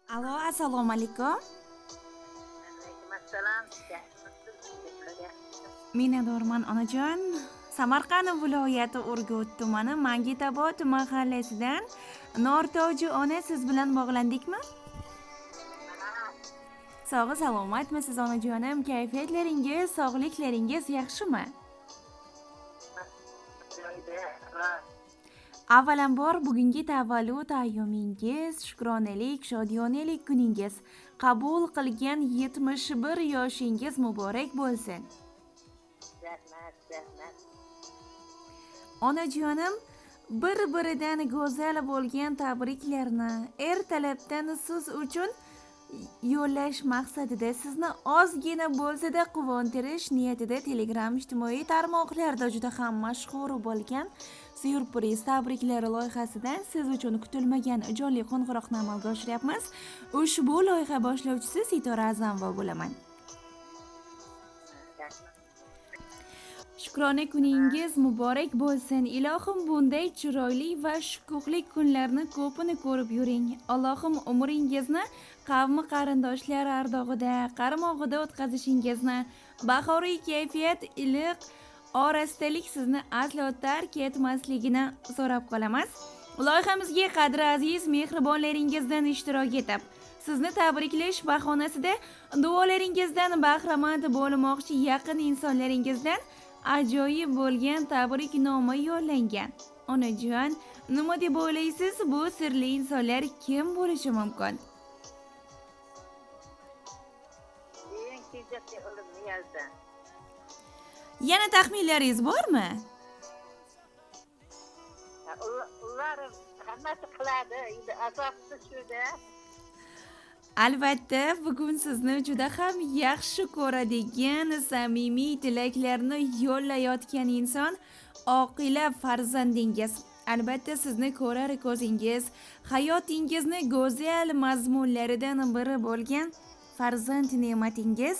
Alo, assalomu alaykum. Alaykum assalom. Minnatdorman, onajon. Samarqand viloyati Urgut tumani Mangitabod mahallasidan Nortoji ona siz bilan bog'landikmi? Sog'i salomatmisiz, onajonim? Kayfiyatlaringiz, sog'liklaringiz yaxshimi? Avvalambor bugungi tavallud ayyomingiz, shukronalik, shodiyonalik kuningiz, qabul qilgan 71 yoshingiz muborak bo'lsin. Rahmat, rahmat. Onajonim, bir-biridan go'zal bo'lgan tabriklarni ertalabdan siz uchun yo'llash maqsadida sizni ozgina bo'lsa-da quvontirish niyatida Telegram ijtimoiy tarmoqlarida juda ham mashhur bo'lgan syurpriz tabriklari loyihasidan siz uchun kutilmagan jonli qo'ng'iroqni amalga oshiryapmiz. Ushbu loyiha boshlovchisi Sitora Azamova bo'laman. Shukrona kuningiz muborak bo'lsin. Ilohim bunday chiroyli va shukuhli kunlarni ko'pini ko'rib yuring. Allohim umringizni qavmi qarindoshlar ardog'ida, qaramog'ida o'tkazishingizni, bahoriy kayfiyat, iliq orastalik sizni aslo tark etmasligini so'rab qolamiz. Loyihamizga qadri aziz mehribonlaringizdan ishtirok etib, sizni tabriklash bahonasida duolaringizdan bahramand bo'lmoqchi yaqin insonlaringizdan ajoyib bo'lgan tabriknoma yo'llangan. Onajon, nima deb o'ylaysiz, bu sirli insonlar kim bo'lishi mumkin? Yana taxminlaringiz bormi? Ular hammasi qiladi, endi asosisi shuda. Albatta, bugun sizni juda ham yaxshi ko'radigan, samimiy tilaklarni yo'llayotgan inson oqila farzandingiz. Albatta, sizni ko'rar ko'zingiz, hayotingizni go'zal mazmunlaridan biri bo'lgan farzand ne'matingiz,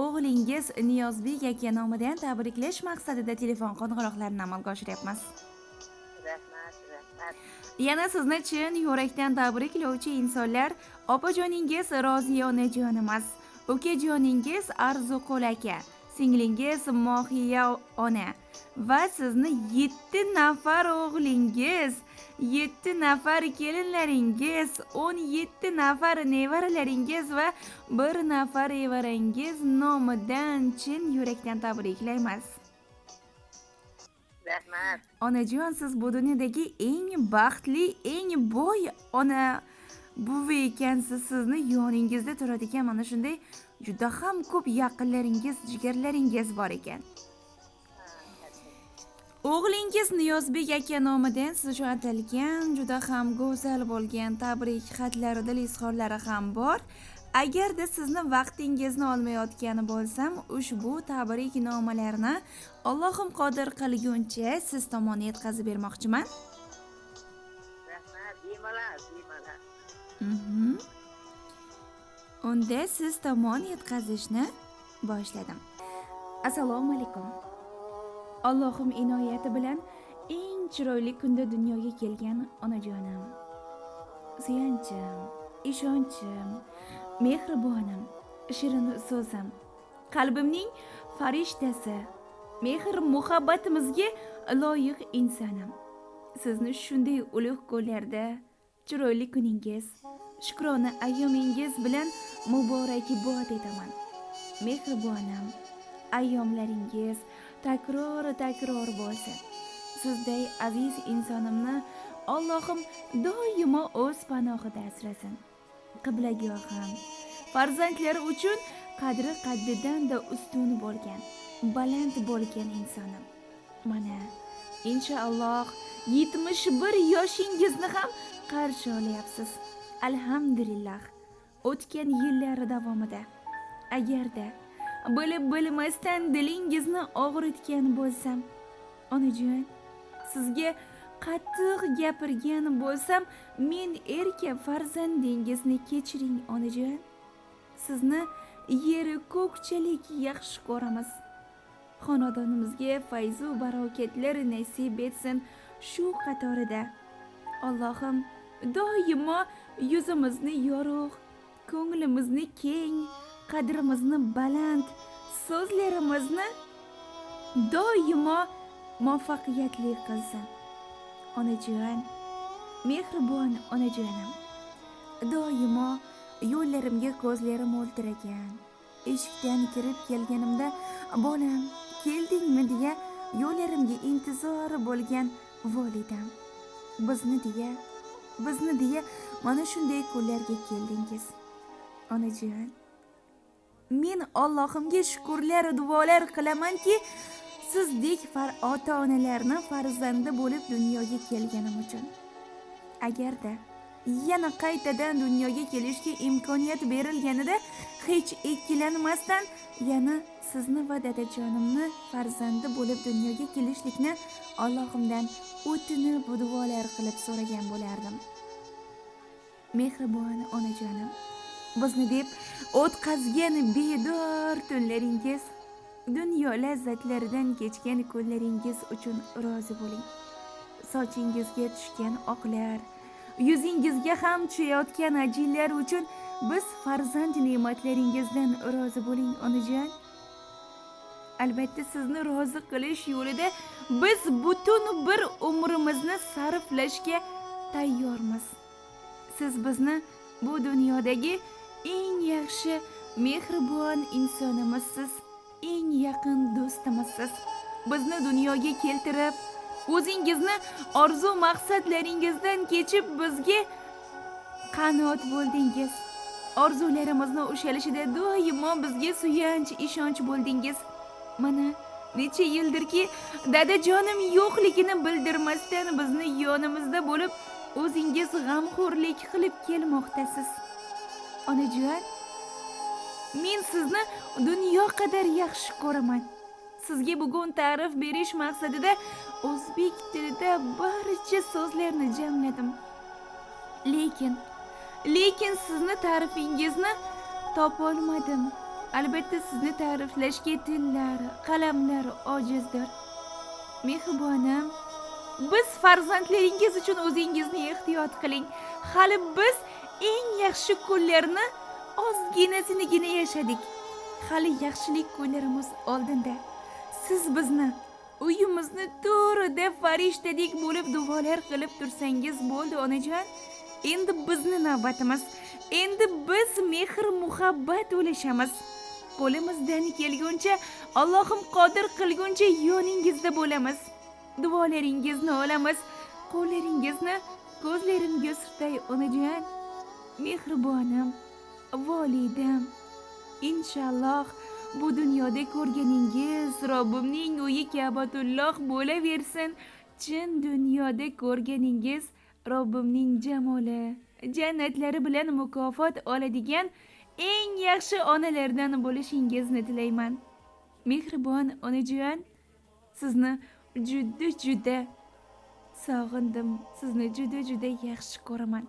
o'g'lingiz Niyozbek aka nomidan tabriklash maqsadida telefon qo'ng'iroqlarini amalga oshiryapmiz. Rahmat, rahmat. Yana sizni chin yurakdan tabriklovchi insonlar opajoningiz Roziya onajonimiz, ukajoningiz Arzuqul aka, singlingiz Mohiya ona va sizni 7 nafar o'g'lingiz, 7 nafar kelinlaringiz, 17 nafar nevaralaringiz va 1 nafar evarangiz nomidan chin yurakdan tabriklaymiz. Rahmat. Onajon, siz bu dunyodagi eng baxtli, eng boy ona buvi ekansiz. Sizni yoningizda turadigan mana shunday juda ham ko'p yaqinlaringiz, jigarlaringiz bor ekan. O'g'lingiz Niyozbek aka nomidan siz uchun atalgan juda ham go'zal bo'lgan tabrik xatlari, dil izhorlari ham bor. Agarda sizni vaqtingizni olmayotgan bo'lsam, ushbu tabriknomalarni Allohim qodir qilguncha siz tomon yetkazib bermoqchiman. Rahmat, bemalol, bemalol. Unda siz tomon yetkazishni boshladim. Assalomu alaykum. Allohim inoyati bilan eng chiroyli kunda dunyoga kelgan onajonim, suyanchim, ishonchim, mehribonim, shirin so'zim, qalbimning farishtasi, mehr muhabbatimizga loyiq insonim. Sizni shunday ulug' kunlarda chiroyli kuningiz, shukrona ayyomingiz bilan muborakbod etaman. Mehribonim, ayyomlaringiz takror-takror bo'lsin. Sizday aziz insonimni Allohim doimo o'z panohida asrasin. Qiblagohim, farzandlari uchun qadri qaddidan-da ustun bo'lgan, baland bo'lgan insonim. Mana, inshaalloh 71 yoshingizni ham qarshi olyapsiz. Alhamdulillah. O'tgan yillar davomida agarda bilib bilmasdan dilingizni og'ritgan bo'lsam, onajon, sizga qattiq gapirgan bo'lsam, men erka farzandingizni kechiring, onajon. Sizni yeri ko'kchalik yaxshi ko'ramiz. Xonadonimizga fayzu barokatlar nasib etsin. Shu qatorida Allohim doimo yuzimizni yorug', Ko'nglimizni keng, qadrimizni baland, so'zlarimizni doimo muvaffaqiyatli qilsin. Onajon, mehribon onajonim, doimo yo'llarimga ko'zlarim o'ltiragan. Eshikdan kirib kelganimda bolam, keldingmi deya yo'llarimga intizor bo'lgan volidam. Bizni deya mana shunday kunlarga keldingiz. Onajon, men Allohimga shukrlar, duolar qilamanki, sizdek ota-onalarni farzandi bo'lib dunyoga kelganim uchun. Agarda yana qaytadan dunyoga kelishga imkoniyat berilganida hech ikkilanmasdan yana sizni va dadajonimni farzandi bo'lib dunyoga kelishlikni Allohimdan o'tinib duolar qilib so'ragan bo'lardim. Mehribon onajonim, bizni deb o'tkazgan bedor tunlaringiz, dunyo lazzatlaridan kechgan kunlaringiz uchun rozi bo'ling. Sochingizga tushgan oqlar, yuzingizga ham tushayotgan ajinlar uchun biz farzand ne'matlaringizdan rozi bo'ling, onajon. Albatta sizni rozi qilish yo'lida biz butun bir umrimizni sarflashga tayyormiz. Siz bizni bu dunyodagi eng yaxshi mehribon insonimizsiz, eng yaqin do'stimizsiz. Bizni dunyoga keltirib, o'zingizni orzu maqsadlaringizdan kechib bizga qanot bo'ldingiz. Orzularimizni ushalishida doimo bizga suyanch, ishonch bo'ldingiz. Mana necha yildirki dadajonim yo'qligini bildirmasdan bizni yonimizda bo'lib, o'zingiz g'amxo'rlik qilib kelmoqdasiz. Onajon, men sizni dunyo qadar yaxshi ko'raman. Sizga bugun ta'rif berish maqsadida o'zbek tilida barcha so'zlarni jamladim. Lekin sizni ta'rifingizni topolmadim. Albatta sizni ta'riflashga tillar, qalamlar ojizdir. Mehribonim, biz farzandlaringiz uchun o'zingizni ehtiyot qiling. Hali biz eng yaxshi kunlarni ozginasinigina yashadik. Hali yaxshilik kunlarimiz oldinda. Siz bizni, uyimizni to'g'rida farishtadek bo'lib duolar qilib tursangiz bo'ldi, onajon. Endi bizni navbatimiz. Endi biz mehr muhabbat ulashamiz. Qo'limizdan kelguncha, Allohim qodir qilguncha yoningizda bo'lamiz. Duolaringizni olamiz. Qo'llaringizni ko'zlarimga surtay, onajon. Mehribonim, volidam, inshaalloh bu dunyoda ko'rganingiz Robbimning uyi Ka'batulloh bo'laversin. Chin dunyoda ko'rganingiz Robbimning jamoli, jannatlari bilan mukofot oladigan eng yaxshi onalardan bo'lishingizni tilayman. Mehribon onajon, sizni juda-juda sog'indim, sizni juda-juda yaxshi ko'raman.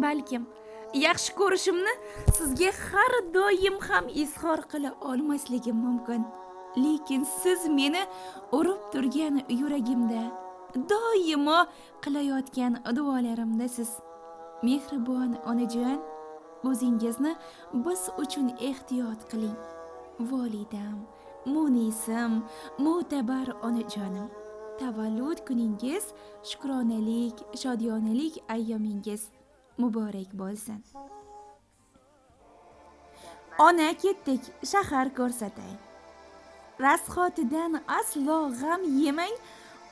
Balkim yaxshi ko'rishimni sizga har doim ham izhor qila olmasligim mumkin. Lekin siz meni urib turgan yuragimda, doimo qilayotgan duolarimdasiz. Mehribon onajon, o'zingizni biz uchun ehtiyot qiling. Volidam, munisim, mo'tabar onajonim, tavallud kuningiz, shukronalik, shodiyonalik ayyomingiz muborak bo'lsin. Ona, ketdik, shahar ko'rsatay. Rasxotidan aslo g'am yemang,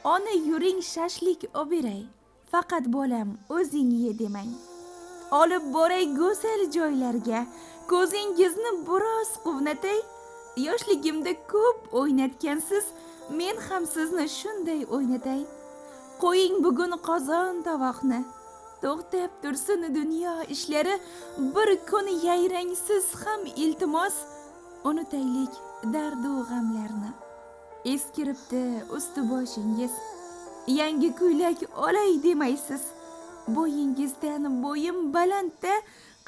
ona yuring shashlik oberay. Faqat bolam o'zing ye demang. Olib boray go'zal joylarga, ko'zingizni biroz quvnatay. Yoshligimda ko'p o'ynatgansiz, men ham sizni shunday o'ynatay. Qo'ying bugun qozon tovoqni, to'xtab tursin dunyo ishlari, bir kun yayrangsiz ham iltimos, unutaylik dardu g'amlarni. Eskiribdi usti boshingiz, yangi ko'ylak olay demaysiz. Bo'yingizdan bo'yim balandda,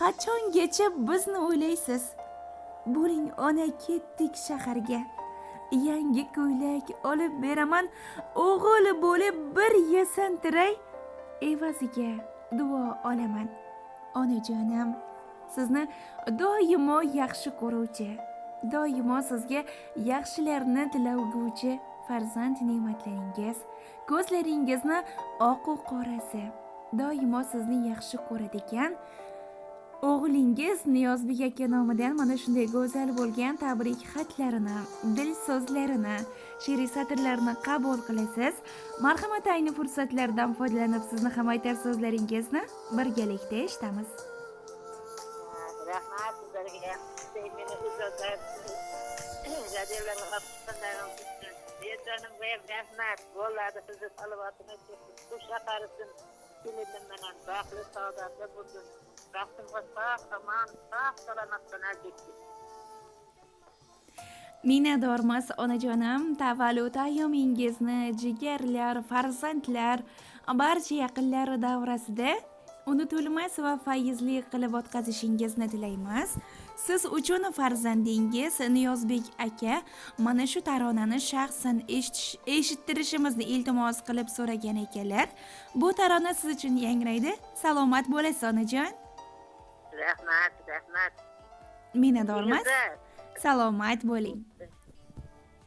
qachongacha bizni o'ylaysiz? Bo'ling ona, ketdik shaharga. Yangi ko'ylak olib beraman, o'g'il bo'lib bir yasantiray, evaziga duo olaman. Onajonim, Sizni doimo yaxshi ko'ruvchi, doimo sizga yaxshilarni tilavguvchi farzand ne'matlaringiz, ko'zlaringizni oqu qorasi, doimo sizni yaxshi ko'radigan o'g'lingiz Niyozbek aka nomidan mana shunday go'zal bo'lgan tabrik xatlarini, dil so'zlarini, she'riy satrlarni qabul qilasiz. Marhamat, ayni fursatlardan foydalanib sizni ham aytar so'zlaringizni birgalikda eshitamiz. Rahmat sizlarga. Meni rahmat. Bo'ladi, sizni salomatini xush qarisin. Kelinim bilan baxtli saodatli bo'lsin. Baxtimga sog' omon, sog' salomat ketsin. Minnatdormiz onajonim, tavallud ayyomingizni jigarlar, farzandlar, barcha yaqinlar davrasida unutilmas va fayzli qilib o'tkazishingizni tilaymiz. Siz uchun farzandingiz Niyozbek aka mana shu taronani shaxsan eshittirishimizni iltimos qilib so'ragan ekanlar. Bu tarona siz uchun yangraydi. Salomat bo'lasiz onajon. Rahmat, rahmat. Minnatdormiz. Salomat bo'ling.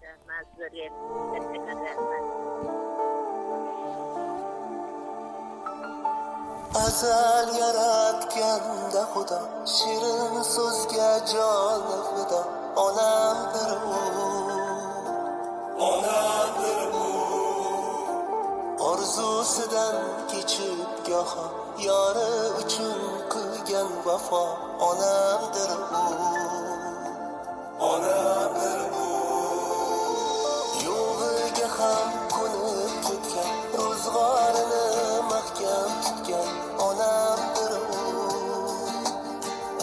Rahmat sizlarga. Rahmat. Azal yaratganda Xudo, shirin so'zga joni fido, onamdir u, onamdir u. Orzusidan kechib goho, yori uchun qilgan vafo, onamdir u, onamdir u. Yo'g'iga ham ko'nib ketgan, ro'zg'orini mahkam tutgan, onamdir u,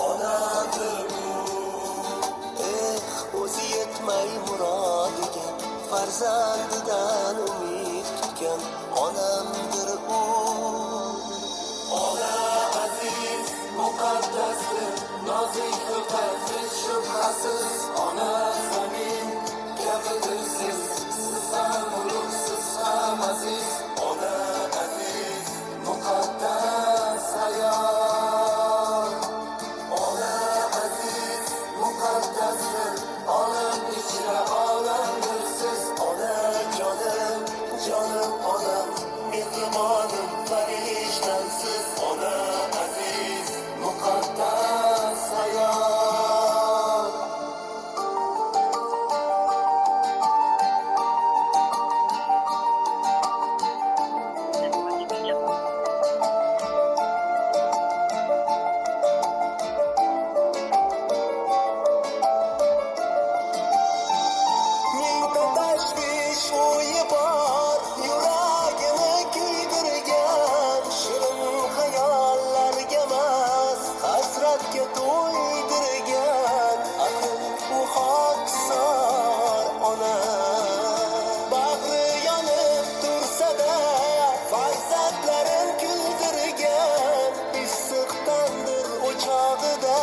onamdir u. Eh, o'zi yetmay murodiga, farzandidan umid tutgan, onamdir u. Ona aziz, muqaddasdir, nozik xilqat hech shubhasiz, ona zamin kabidirsiz, siz ham ulug', siz ham aziz, ona aziz, muqaddas ayol. Ona aziz, muqaddasdir, olam ichra olamdir siz, ona jonim, jonim onam, mehribonim, farishtamsiz, ona aziz, muqaddas ayol. Mingta tashvish o'yi bor, yuragini kuydirgan, shirin xayollarga emas, hasratga to'ydirgan, axir u xokisor ona. Bag'ri yonib tursa-da, farzandlarin kuldirgan, issiq tandir o'chog'ida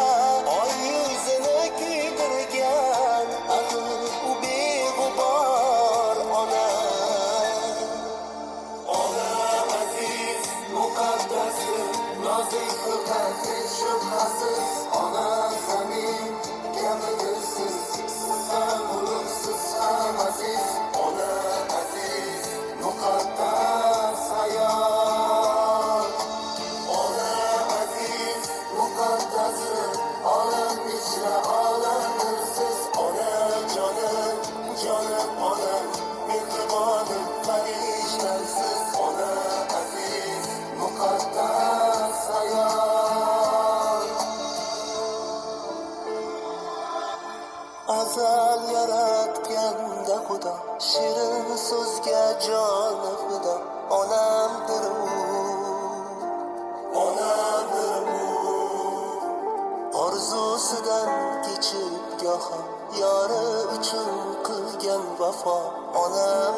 oy yuzini kuydirgan, axir u beg'ubor ona. Ona aziz, muqaddasdir, nozik xilqat hech shubhasiz, ona zamin kabidirsiz, siz ham ulug', siz ham aziz, ona aziz, muqaddas ayol. Ona aziz, muqaddasdir, olam ichra olamdir siz, ona jonim, jonim onam, mehribonim, farishtamsiz, ona aziz, muqaddas ayol. Azal yaratganda Xudo, shirin so'zga joni fido, onamdir u, onamdir u. Orzusidan kechib goho, yori uchun qilgan vafo, onam